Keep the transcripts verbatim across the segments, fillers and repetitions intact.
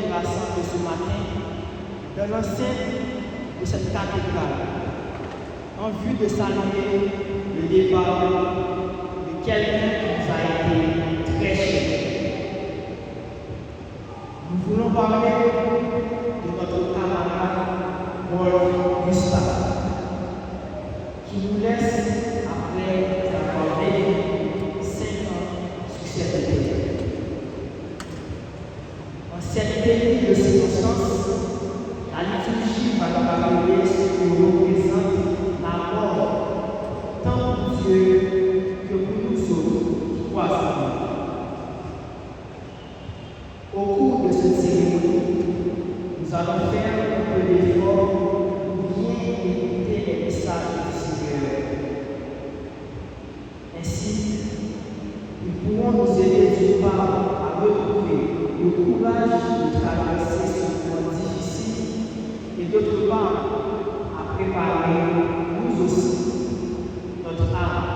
nous rassemble ce matin dans l'enceinte de cette cathédrale en vue de saluer le départ de quelqu'un qui nous a été très cher. Nous voulons parler de notre camarade Rolf Gustave, qui nous laisse après avoir vécu cinq ans sur cette terre. En cette tenue de circonstance, la liturgie va nous rappeler ce que représente la mort, tant pour Dieu que pour nous autres qui croyons. Au cours de cette cérémonie, nous allons faire un peu d'effort pour bien écouter les messages du Seigneur. Ainsi, ils pourront nous aider d'une part à retrouver le courage de traverser ce moment difficile et d'autre part à préparer, nous aussi, notre âme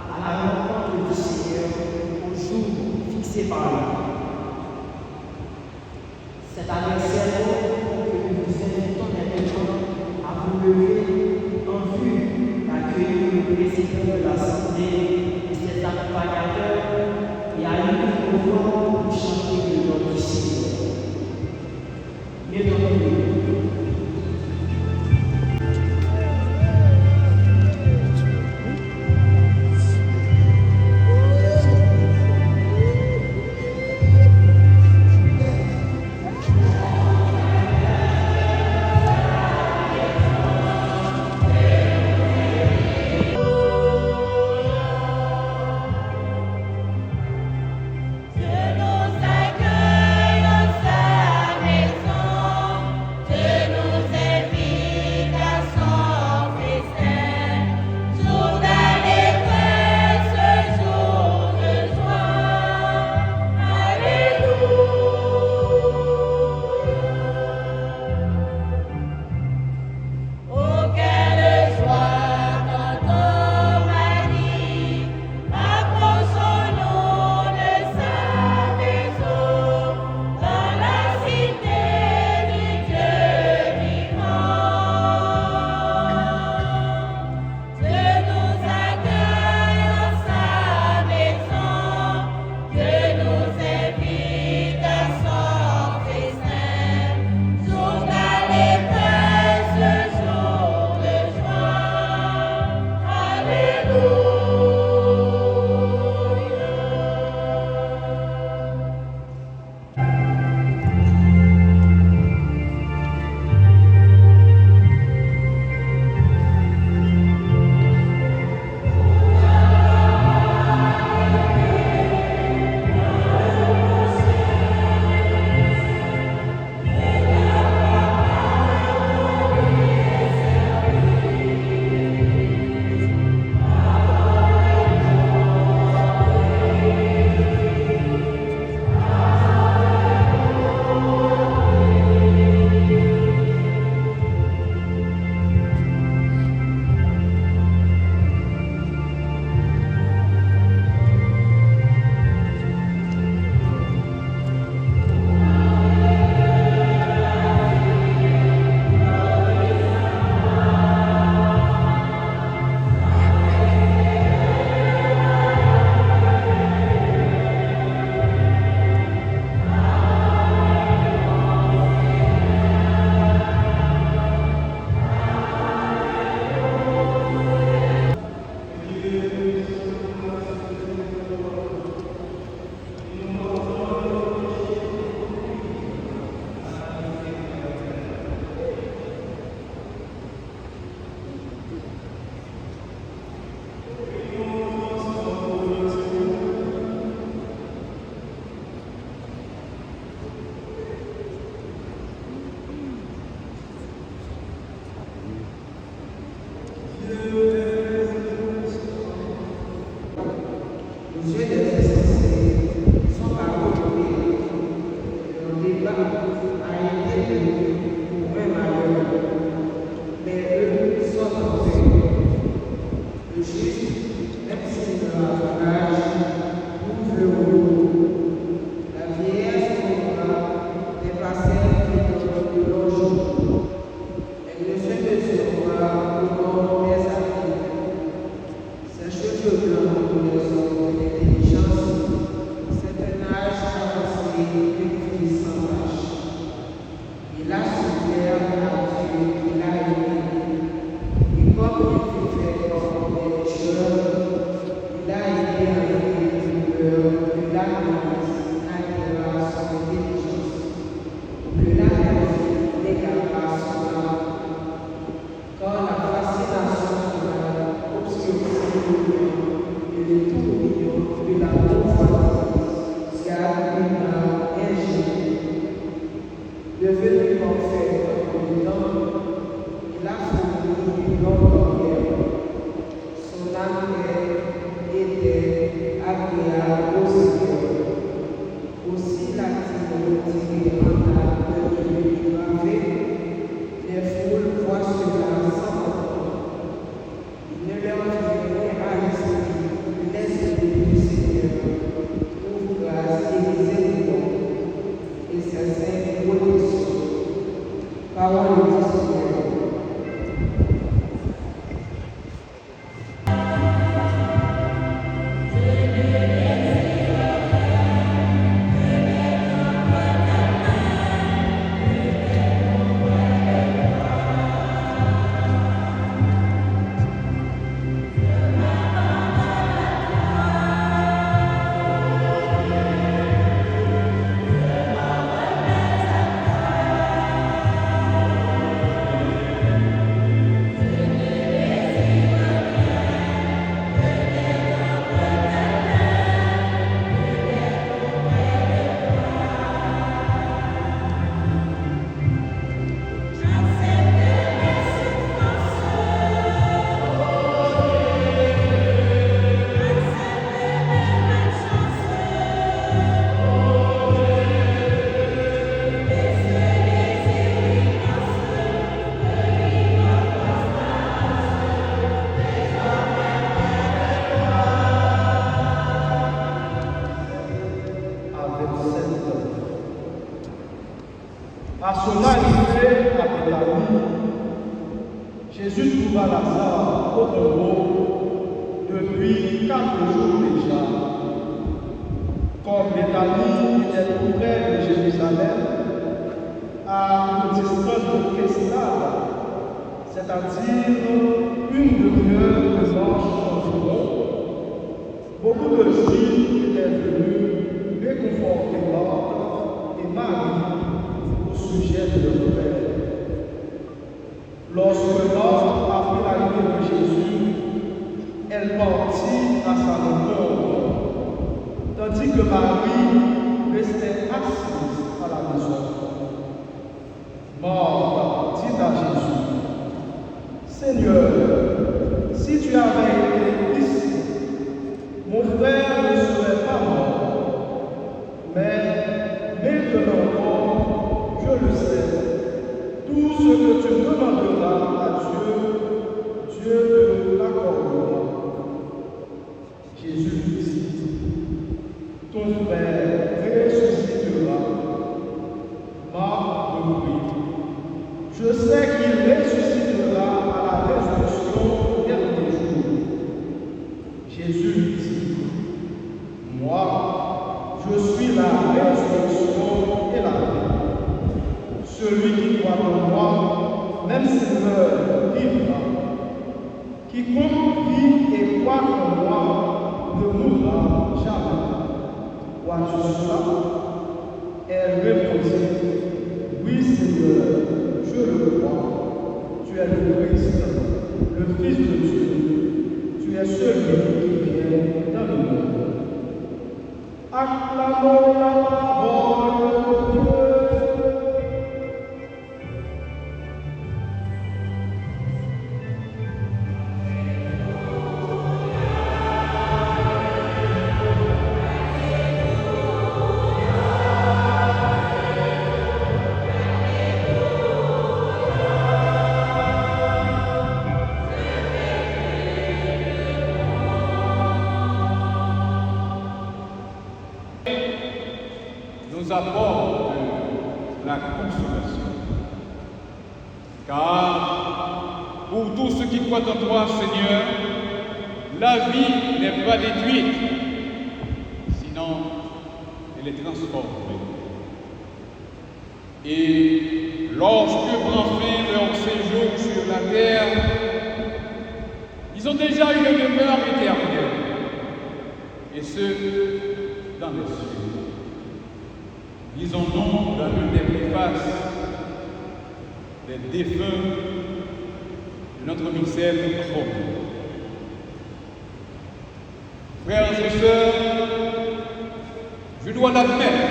à la rencontre du Seigneur au jour fixé par lui. C'est avec ces mots que nous vous invitons maintenant à vous lever en vue d'accueillir le président de l'Assemblée et ses accompagnateurs et à l'unir au cœur pour chanter le nom du Seigneur. Mettons-nous debout. Aux yeux des insensés, ils sont parvenus au miracle. Leur départ a été de pour un malheur, mais eux sortent en paix. Le juste, même s'il meurt à son âge, trouve le repos. La vieillesse, comme ombre, est passée. Devenu parfait en premier temps, il a fourni une longue carrière. Son âme est et est agréable au Seigneur. Aussi l'a-t-il retiré en âme un lieu gravé, les foules voient cela sans entendre. Il ne leur vient rien à l'esprit que l'Esprit du Seigneur trouve grâce et miséricorde, et sa sainte protection. Parole du Seigneur. Avèk sèt tan. À son arrivée à Béthanie, Jésus trouva Lazare au tombeau depuis quatre jours déjà. Comme Béthanie était tout près de Jérusalem, à une distance de quinze stades, c'est-à-dire une demi-heure de marche environ, beaucoup de Juifs étaient venus réconforter Marthe et Marie au sujet de leur frère. Lorsque Marthe apprit l'arrivée de Jésus, elle partit à sa rencontre, tandis que Marie restait assise à la maison. Marthe dit à Jésus, Seigneur, si tu avais été ici, mon frère ne serait pas mort. Mais maintenant encore, je le sais, tout ce que tu demanderas à Dieu, Dieu te l'accordera. Jésus lui dit, ton frère ressuscitera. Marthe reprit, je sais qu'il ressuscitera à la résurrection au dernier jour. Jésus lui dit, moi, je suis la résurrection et la vie. Celui qui croit en moi, même s'il meurt, vivra. Quiconque vit et croit en moi ne mourra jamais. Crois-tu cela? Elle répondit, oui, Seigneur, je le crois. Tu es le Christ, le Fils de Dieu. Tu es celui qui vient dans le monde. Acclamons la parole de Dieu. Nous apporte la consolation. Car pour tous ceux qui croient en toi, Seigneur, la vie n'est pas détruite, sinon elle est transformée. Et lorsque prend fin leur séjour sur la terre, ils ont déjà une demeure éternelle, et ce, dans les cieux. Lisons donc dans l'une des préfaces des défunts de notre micelle Rome. Frères et sœurs, je dois l'admettre,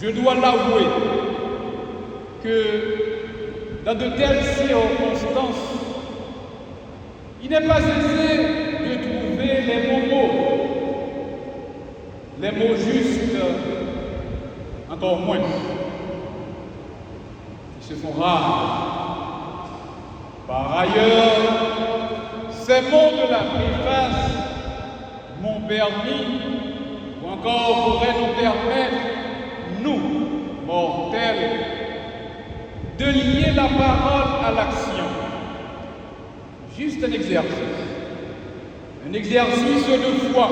Je dois l'avouer que dans de telles circonstances, il n'est pas aisé de trouver les bons mots, les mots justes, encore moins. Ils se font rares. Par ailleurs, ces mots de la préface m'ont permis, ou encore pourraient nous permettre, nous, mortels, de lier la parole à l'action. Juste un exercice. Un exercice de foi.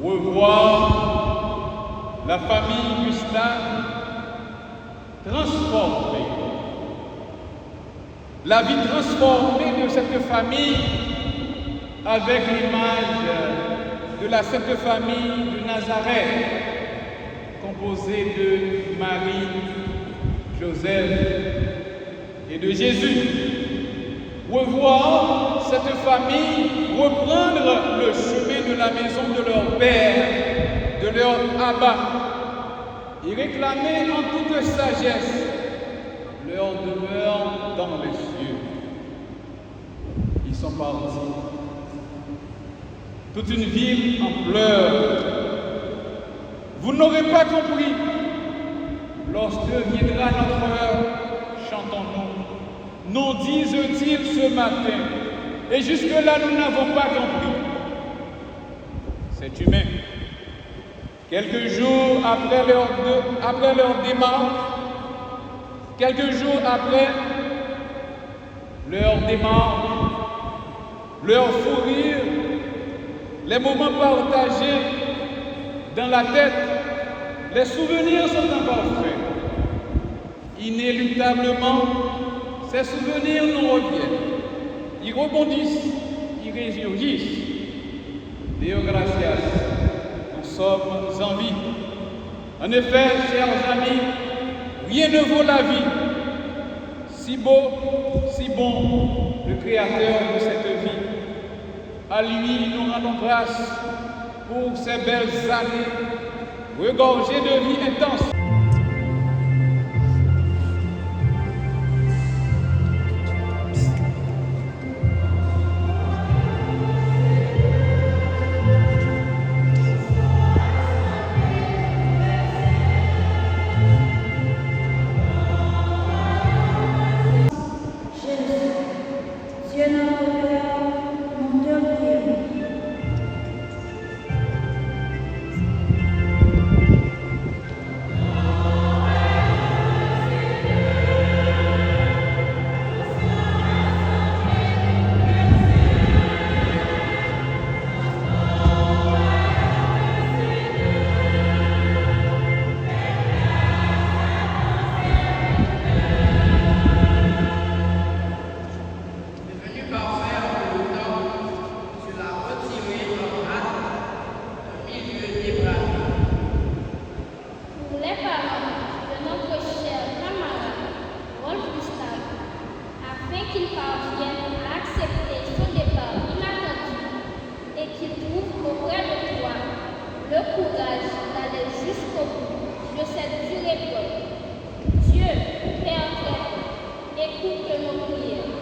Revoir la famille Gustave transformée. La vie transformée de cette famille avec l'image de la Sainte Famille de Nazareth, composée de Marie, Joseph et de Jésus. Revoir cette famille reprendre le chemin de la maison de leur père, de leur Abba, et réclamer en toute sagesse leur demeure dans les cieux. Ils sont partis. Toute une ville en pleurs. Vous n'aurez pas compris. Lorsque viendra notre heure, chantons-nous, nous disent-ils ce matin. Et jusque-là, nous n'avons pas compris. C'est humain. Quelques jours après leur, de- après leur démarche, quelques jours après leur démarche, leur fou rire, les moments partagés dans la tête, les souvenirs sont encore frais. Inéluctablement, ces souvenirs nous reviennent. Ils rebondissent, ils ressurgissent. Deo gracias, nous sommes en vie. En effet, chers amis, rien ne vaut la vie. Si beau, si bon, le Créateur de cette vie. À lui, nous rendons grâce pour ces belles années regorgées de vie intense. Jésus, Dieu notre Père, nous te prions. Devenu parfait en le temps, Dieu l'a retiré en hâte d'un milieu dépravé. Pour les parents de notre cher camarade Rolf Gustave, afin qu'il parvienne à accepter son départ inattendu et qu'il trouve auprès de toi le courage d'aller jusqu'au bout de cette dure épreuve. Dieu, Père très bon, écoute nos prières.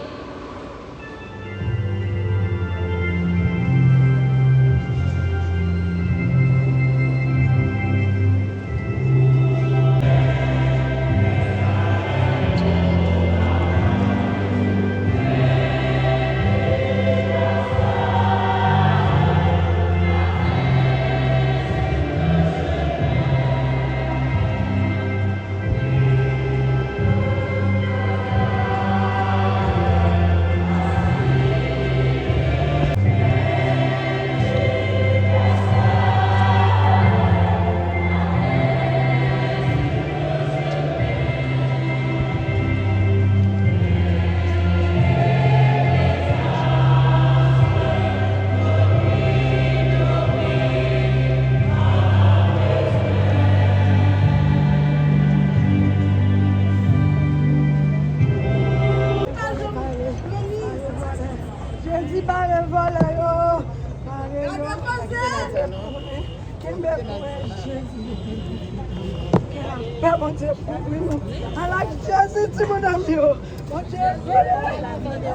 Bondye kouvri nou. Ala Jezi, ti madanm yo. Bondye, vole, vole,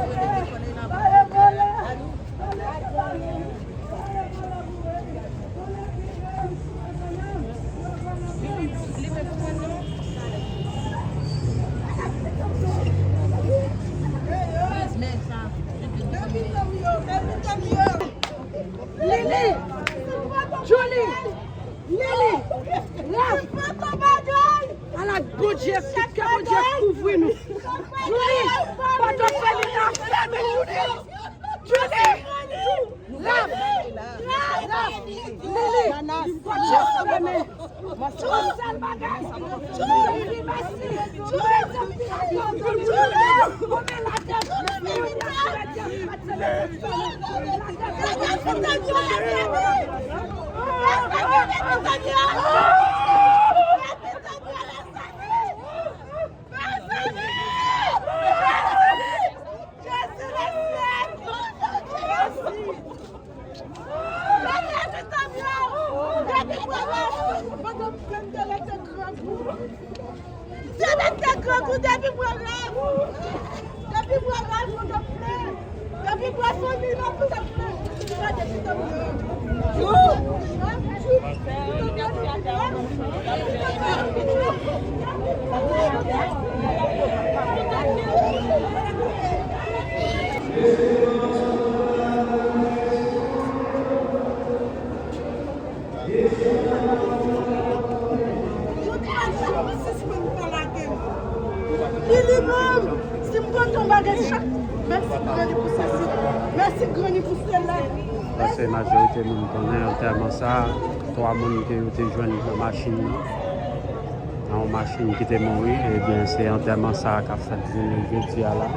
vole, vole. Lili, Julie, Lili, Ralph, ala Bondye, ke Bondye kouvri nou. Julie, pa t ap fè li la, fèmen Julie. Julie, Ralph, Ralph, Lili, Bondye fèmen. Yon sèl bagay. Lili, mèsi. Li, li menm, si m konn yon bagay chak, mèsi Granny pou sesi, mèsi Granny pou sela. Paske majorite moun konnen antèman sa, twa moun ke yo te jwenn nan machin nan, nan yon machin ki te mouri, ebyen, se antèman sa k ap fèt jounen jodi a la.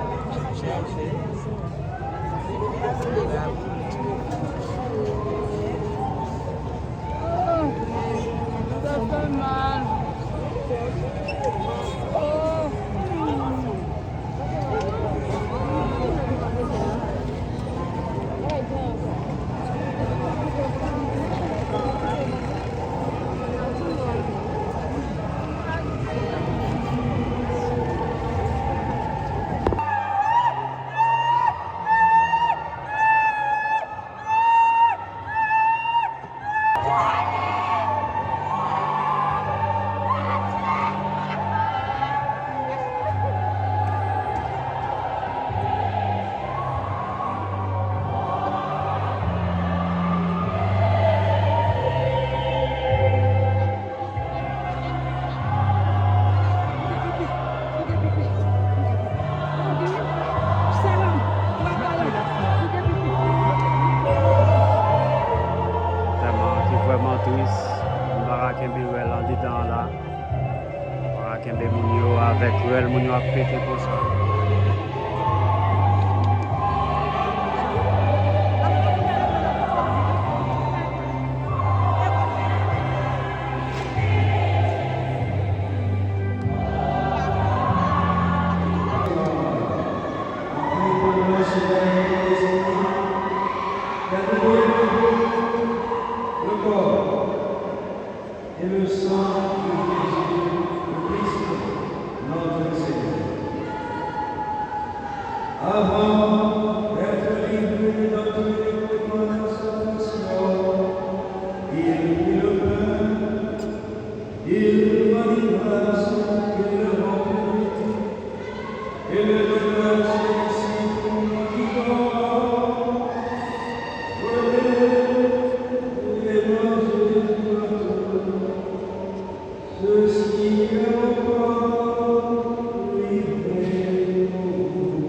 Tèlman ki vrèman tris, m pa ka kenbe rèl andedan an la. M pa ka kenbe moun yo avèk rèl moun yo ap pete konsa. Et le sang de Jésus, le Christ, notre Seigneur. Avant d'être livré dans toutes les condamnations, il prit le pain, il rendit grâce, il le rompit, et le donna à ses disciples, disant : Prenez et mangez tous. Ceci est mon corps livré pour vous.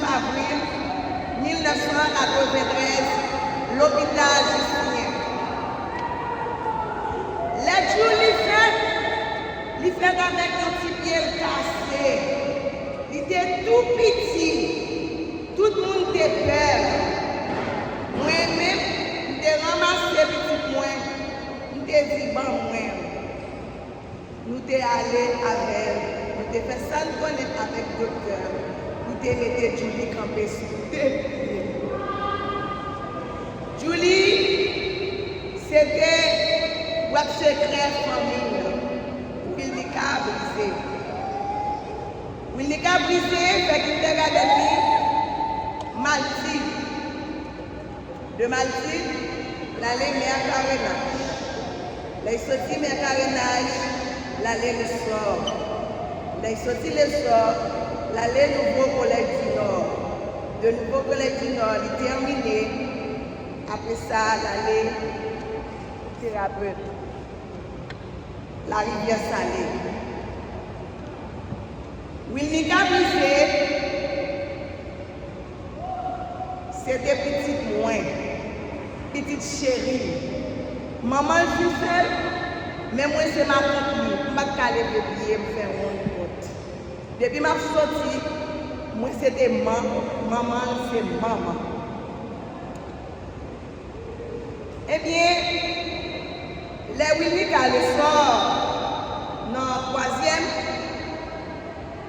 avril mil nèf san katreventrèz, lopital Jistinyen. Lè Julie fèt, li fèt avèk yon ti pye l kase. Li te tou piti. Tout moun te pè l. Mwen menm, m te ranmase pitit mwen, m te di, "Ban mwen l." Nou te ale avè l, nou te fè sa n konnen avèk doktè pou te mete Julie kanpe sou de pye. Julie, se te bwat sekrè fanmi an. Wilnica brize. Wilnica brize, fè kindergarten li Maltid. De Maltid, l ale Mè Karenaj. Lè l soti Mè Karenaj, l ale Lesò. Lè l soti Lesò, l ale Nouvo Kolèj di Nò. De Nouvo Kolèj di Nò, li tèmine. Apre sa, l ale Terapet, Larivyè Sale. Wilnica brize, se te pitit mwen, pitit cheri m. Manman l fin fè l, men mwen se matant li, m pa t ka leve pye m fè wonn kont. Depi m ap soti, mwen se te man, manman l se manman. Ebyen, lè Wilnica Lesò nan twazyèm,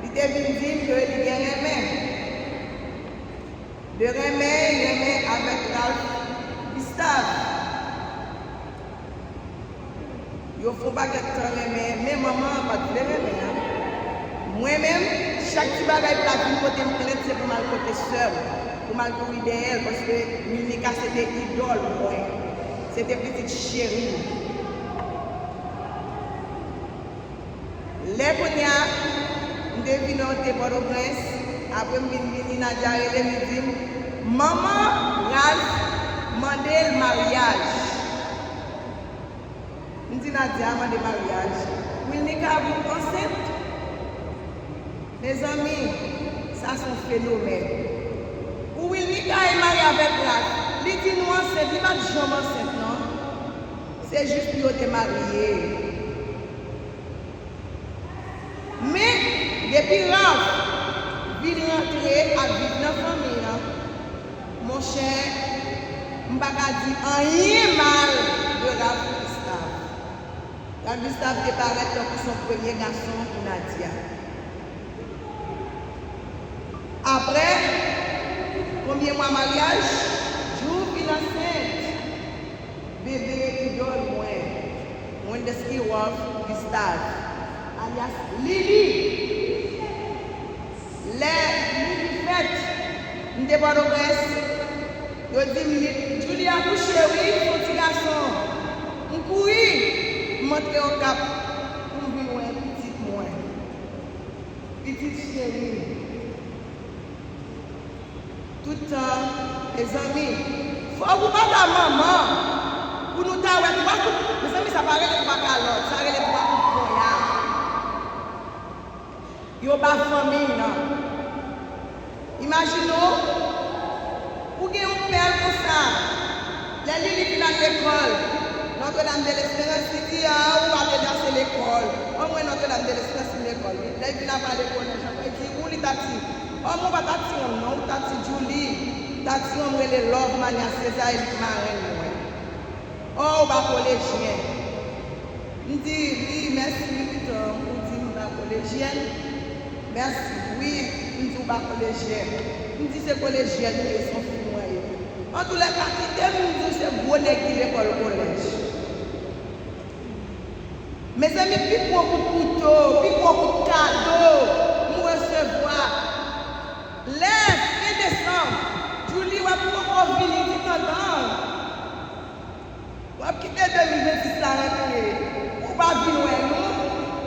li te vin di m ke li gen renmen. De renmen, renmen avèk Ralph Gustave. Yo fè yon pakèt tan renmen, men manman an pa t vle renmen an. Mwen menm, chak ti bagay pou l ap vin pote m plent, se pou m al kote sè m, pou m al kouri dèyè l, paske Wilnica se te idòl mwen. Se te pitit cheri m. Lè kounye a, m te vin monte Pòtoprens, apre m vin vini, Nadia rele m, li di m, "Manman Ralph mande l maryaj." M di, "Nadia mande maryaj? Wilnica ansent?" Mezanmi, sa se yon fenomèn. Pou Wilnica al marye avèk Ralph, li di nou ansent, li pa t janm ansent non. Se jis pou yo te marye. Men, depi Ralph vin rantre ap viv nan fanmi an, monchè, m pa ka di anyen mal de Ralph Gustave. Ralph Gustave te parèt tankou se yon premye gason pou Nadia. Apre konbyen mwa maryaj, Ju vin ansent. Bebe idòl mwen, Wendeski Ralph Gustave, alyas Lili. Lè Lili fèt, m te Pòtoprens, yo di m, "Li, Julie akouche wi, se yon ti gason." M kouri, m antre Okap pou m vin wè pitit mwen. Pitit cheri. Tout tan, mezanmi, fò ou pa ta manman pou nou ta wè twa kout, mezanmi, sa pa rele twa kalòt, sa rele twa kout ponya. Yo ba fanmi nan. Imajine w, ou gen yon pè konsa, lè Lili vin al lekòl, Notre Dame de l'Espérance, li di, "A, ou pa te dase lekòl." Anmwey, Notre Dame de l'Espérance vin lekòl wi. Lè l vin ap pale kolèj, anmwey, di, "Ou li ta ti, anmwey, ou pa ta ti wonm non, ou ta ti Julie, ta ti wonm rele Love Mania César, e li ki marenn mwen." O, ou pa kolejyen. M di, "Wi, mèsi wi, pitit, ou di m pa kolejyèn. Mèsi wi." M di, "Ou pa kolejyèn." M di, "Se kolejyèn ou ye, se yon fi mwen ye." Antoulèka, kite m, m di w se gwo nèg ki lekòl kolèj. Mezanmi, pi gwo kout kouto, pi gwo kout kado m resevwa. Lè fen desanm, Julie, w ap poko vini, di tantan. W ap kite de mil venn sis la rantre, ou pa vin wè nou.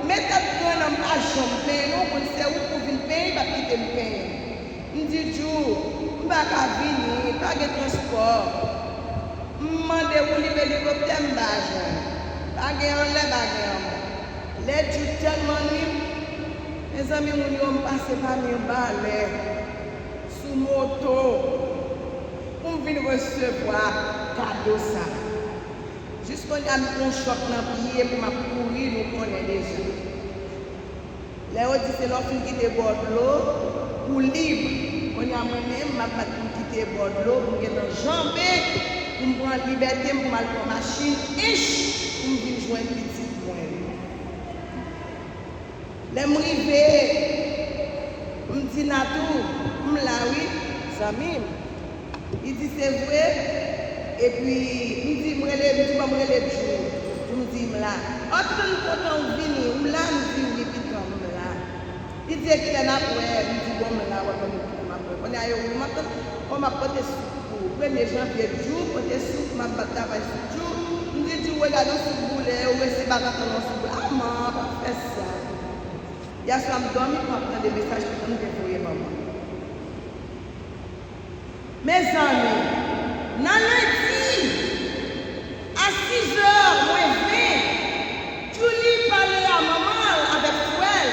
Men tèt grenn an m pa janm penyen non, ou konn se ou pou vin penyen, pa kite m penyen. M di, "Ju, m pa ka vini, pa gen transpò." M mande woulib elikoptè, m pa jwenn. Pa gen anlè, pa gen anmò. Lè Ju tèlman nwi m, mezanmi, moun yo, m pase pami yon balè. Sou moto pou m vin resevwa kado sa. Jis kounye a m pran chòk nan pye pou m ap kouri, nou konnen deja. Lè yo di se lè w fin kite bò dlo, ou lib. Kounye a mwen menm, m ap bat pou m kite bò dlo, pou m gentan janbe, pou m pran libète m, pou m al pran machin, ench, pou m vin jwenn pitit mwen. Lè m rive, m di Natou, m la wi, zanmi m. Li di se vre. Epi m di m rele, m di ban m rele Djou pou m di m la. Antretan m kontan ou vini, ou la, m di wi pikan m la. Li di e kilè n ap wè, m di bon m la, w ap wè m kilè m ap wè. Kounye a yo wi m ap tann, bon m ap pote sou Pou premye janvye, Djou pote sou m ap bat travay sou Djou. M di Djou, regade yon sou boule, ou resi bat antann yon sou boule. A man, pa fè sa. Yèswa m dòmi pou m ap tande mesaj pitit mwen te voye ban mwen. Mezanmi, nan lendi, a sizè mwen ven, Djouly pale a manman l avèk frè l.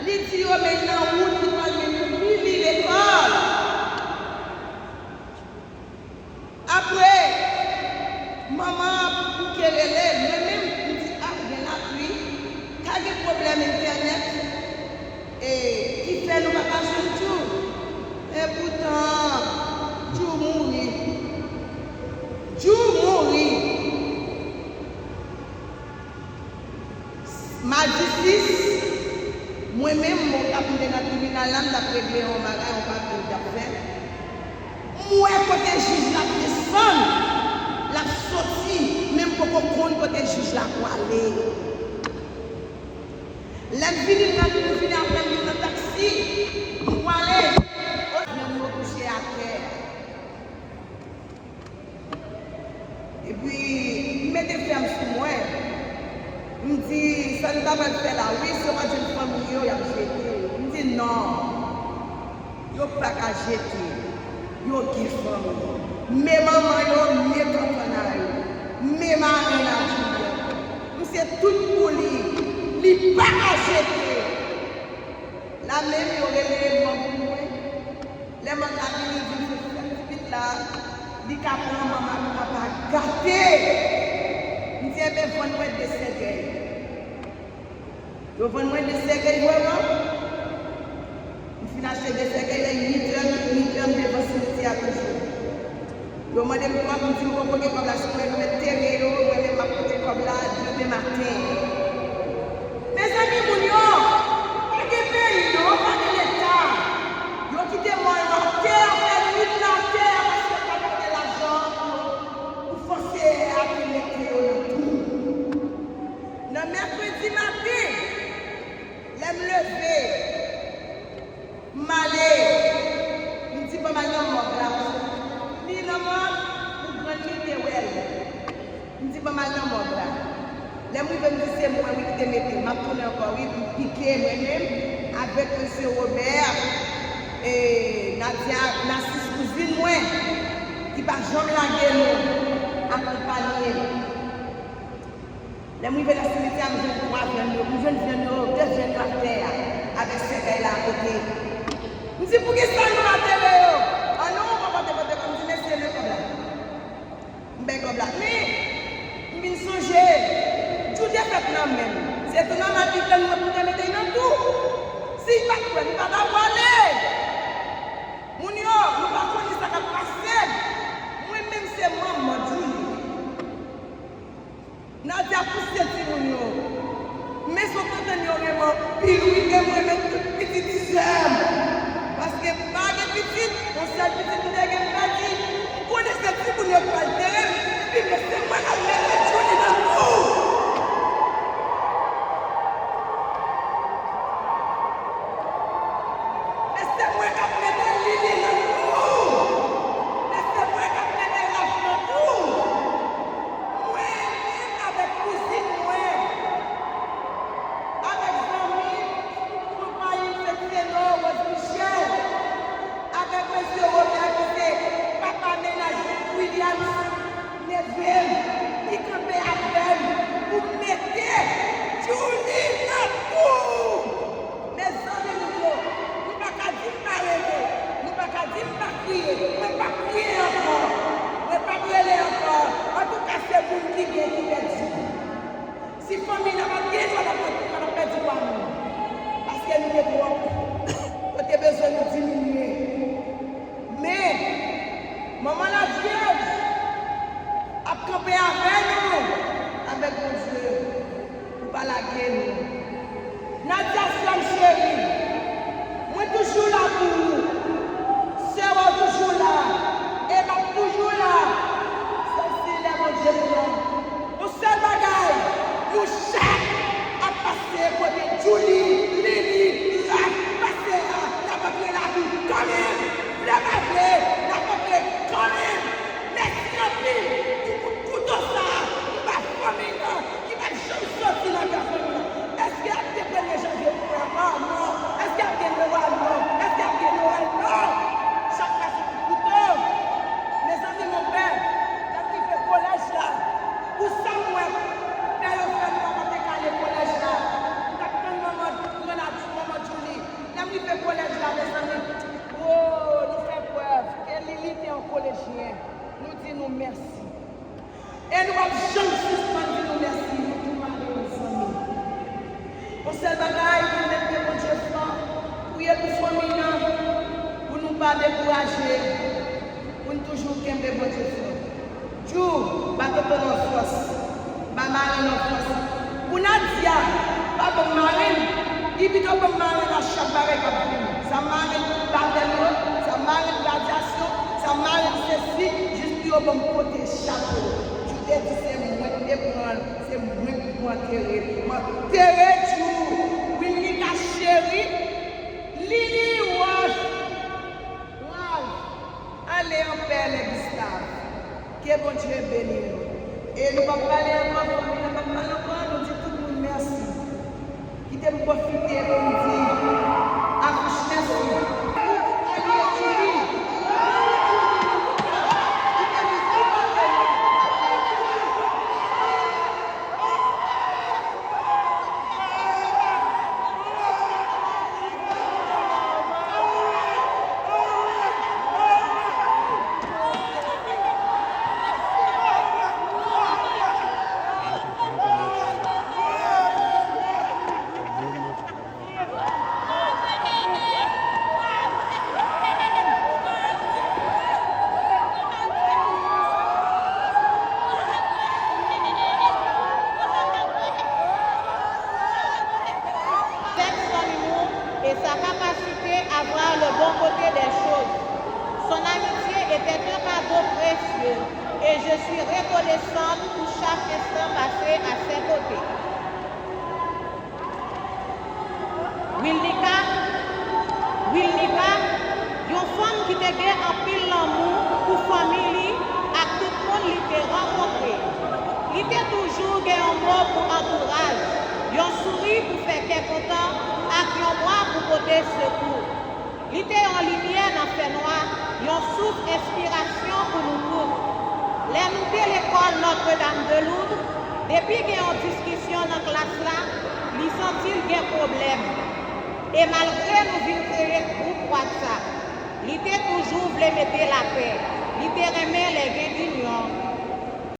Li di yo men nan wout li pral mennen Lili lekòl. Apre, manman an bouke rele l, mwen menm, m di, a, gen lapli, ka gen pwoblèm entènèt, e, ki fè nou pa ka jwenn Djou. Epoutan, Djou mouri. Djou mouri. Madi sis, mwen menm, m t ap, m te nan tribinal la, m t ap regle yon bagay, yon papye m t ap fè. M wè kote jij la ap desann, l ap soti, men m poko konn kote jij la pwale. Lè m vini, m nan, m vini apre m vin nan taksi, m pwale, o, m kouche atè. Epi, m mete fèm sou mwen. M di, sa nou ta pral fè la, wi, si yo pa jwenn fanmi yo, y ap jete w. M di, non. Yo pa ka jete. Yo gen fanmi. Men manman yo, men tantanna yo. Men marenn a Djouly ankò. M se tout pou li. Li pa ka jete. La menm, yo rele manman mwen. Lè manman la vini, di m se sèl ti pitit la, li ka pran manman ak papa gate. M di, enben, vann mwen de sèkèy. Yo vann mwen de sèkèy vrèman. M fin achte de sèkèy, lè uit è, uit è, m devan simityè a toujou. Yo mande m kòb, m di m poko gen kòb la, si mwen nou entere yo, mwen menm m ap pote kòb la demen maten. Mezanmi, moun yo, pa gen peyi non, pa gen Leta. Yo kite mò yo atè a, fè nwit nan atè a, paske yo pa t gen lajan pou, pou fòse a te mete yo nan twou. Nan mèkredi maten, lè m leve, m ale, m di ban m al nan mòg la, paske li nan mòg, pou grann li te wè l. M di ban m al nan mòg la. Lè m rive, m di se mwen wi ki te mete l. M ap tounen ankò wi, m pike mwen menm avèk mesye Robert, e, Nadia, Nasis kouzin mwen, ki pa janm lage nou, akonpanye m. Lè m rive nan simityè a, m jwenn twa vyann yo, m jwenn vyann yo, de vyann yo atè a, avèk sèkèy la akote. M di, poukisa nou pa antere yo? An non, ou pa pote, pote kòb. M di, mesye, men kòb la. M bay kòb la. Men, m vin sonje, Djou te fèt nan men m. Se tou nòmal li tann mwen pou te mete l nan twou. Si l pa t kwè m, li pa ta pwale. Moun yo, nou pa konnen sa k ap pase m. Mwen menm se manman Djouly. Nadia pouse timoun yo. Men sot antann yo renmen anpil wi, e mwen renmen tout pitit sè m. Paske m pa gen pitit, yon sèl pitit m te gen m pèdi. M konnen se timoun yo k pral tere m, epi men se mwen k ap mete Djouly nan twou. Men se mwen k ap mete Lili nan twou. Men se mwen k ap mete Raf nan twou. Mwen menm avèk kouzin mwen, avèk zanmi m, konpayi m se Teno Rose Michel, avèk mesye Robert ki se papa mennaj Williams. Nadia, sè m cheri, mwen toujou la pou ou. Sè w toujou la. E m ap toujou la. Sèl si lè Bondye pran. Yon sèl bagay, nou chak ap pase kote Djouly, Lili, Ralph pase a, n ap antre lakou kanmenm. Vle pa vle, n ap antre kanmenm. Mèsi anpil pou kout kouto sa a nou ba fanmi nan ki pa t janm soti nan kay fanmi nan. Èske ap gen premye janvye pou papa? Non. Èske ap gen Nowèl? Non. Èske ap gen Nowèl? Non. Chak fwa se pou kouto. Mezanmi, mon pè, lè m rive kolèj la, pou sa m wè pè yo fè m, papa te kale kolèj la. M t ap tann manman Granad, manman Djouly. Lè m rive kolèj la, mezanmi, wo, nou fè prèv ke Lili te yon kolejyèn. Nou di nou mèsi. E nou p ap janm sispann di nou mèsi, nou tou malere, zanmi. Yon sèl bagay, kenbe pye Bondye fò, priye pou fanmi nan, pou nou pa dekouraje, pou n toujou kenbe Bondye fò. Djou, ba tonton nan fòs, ba marenn nan fòs. Pou Nadia, pa ban m marenn, li pito ban m marenn a chak bagay k ap vini. Sa marenn batèm yo, sa marenn gradyasyon, sa marenn sesi, jis pou yo ban m pote chapo. Djou te di se mwen ki te pran l, se mwen ki pou antere l. M antere Djou, Wilnica cheri, Lili Wòch, Ralph, ale anpè, Lè Gustave. Ke Bondye beni nou. E nou p ap pale ankò, fanmi nan p ap pale ankò, nou di tout moun mèsi. Kite m pwofite pou m di Afouch mèsi. Cette son humour et sa capacité à voir le bon côté des choses. Son amitié était un cadeau précieux et je suis reconnaissante pour chaque instant passé à ses côtés. Wilnica, Wilnica, yon fanm ki te gen anpil lanmou pou fanmi li ak tout moun li te rankontre. Li te toujou gen yon mo pou antouraj, yon souri pou fè kè kontan ak yon bra pou pote sekou. Li te yon limyè nan fènwa, yon sous enspirasyon pou nou tout. Lè nou te lekòl Notre Dame de Lourdes, depi gen yon diskisyon nan klas la, li santi l gen pwoblèm. E malgre nou vin kreye gwoup WhatsApp, li te toujou vle mete lapè.